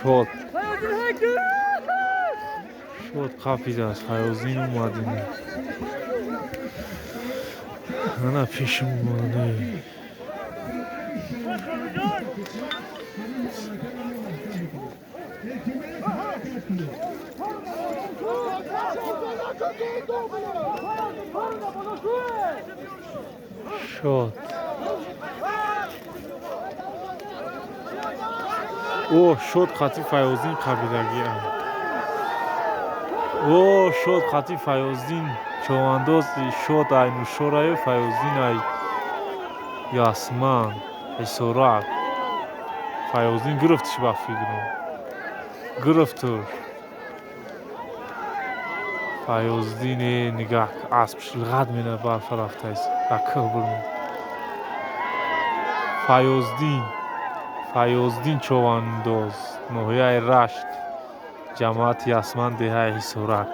Шод. Шод қапидааст Файёздину Мадина. Ана пеши мане. Шод. О, шод қати Файёздин қабидагиам. О, шод қати Файёздин човандоз шод ай Нушораю Файёздин ай Ясман Ҳисорак. Файёздин гирифтиш ба фикрам. Гирифтуш. Файёздин нигаҳ аспш лғат мена барфа рафтааст. Ба кӯҳ бурмад. Файёздин. Файёздин човандоз ноҳияи Рашт ҷамоати Ясман деҳаи Ҳисорак.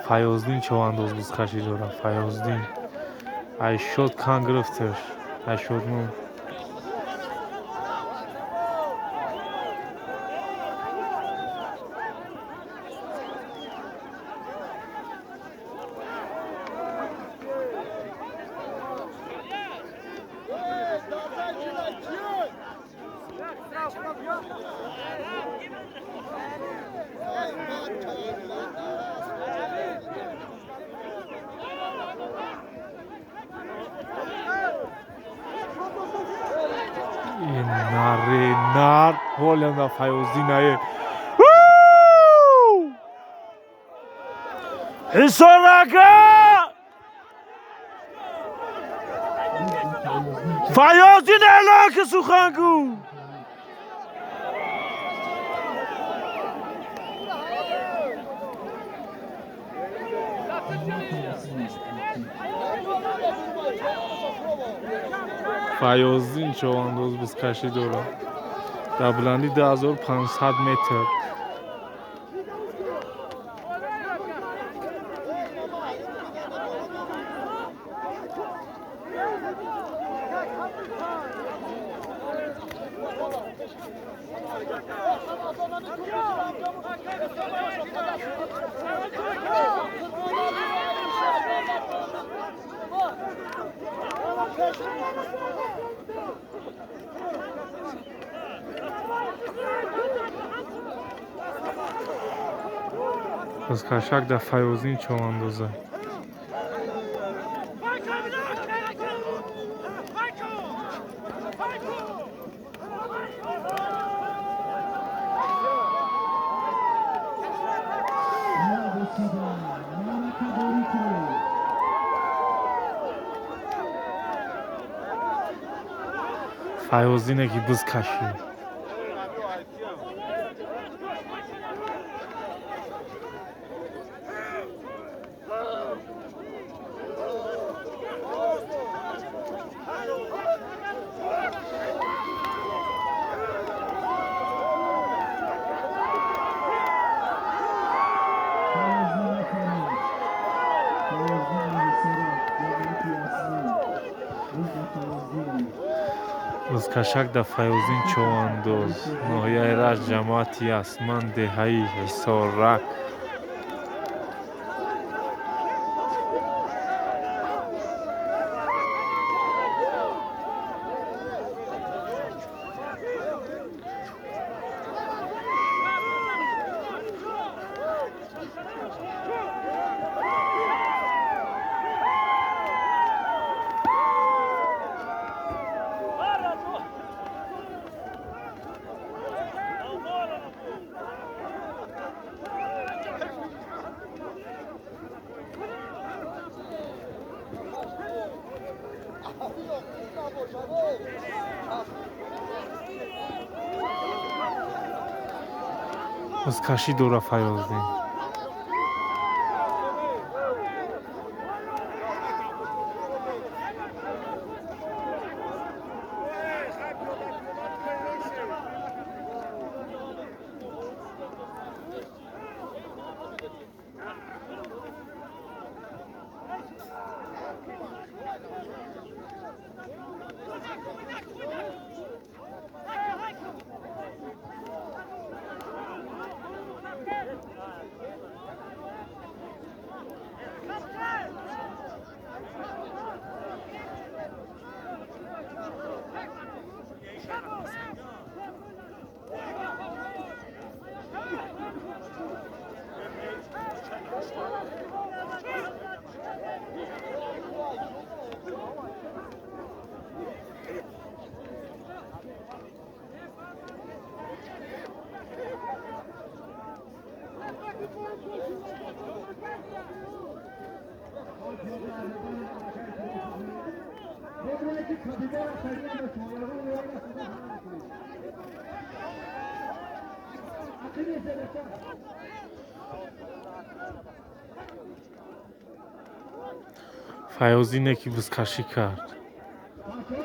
Файёздин човандоз бузкашӣ дорад. Файёздин ай шод кан гирифташ. Ай шодну. Наре нар ҳолям Файёздин ае. Ҳисорака! Файёздин элаки сухангӯ! Файёздин човандоз бузкашӣ дорад. Дар баландии 2500 метр. Бузкашак дар Файёздин човандоза. Файёздине ки буз кашид. Бузкашак дар Файёздин човандоз ноҳияи Рашт ҷамоати Ясман деҳаи Ҳисорак. Бузкашӣ дорад Файёздин. Файёзине ки бузкашӣ кард.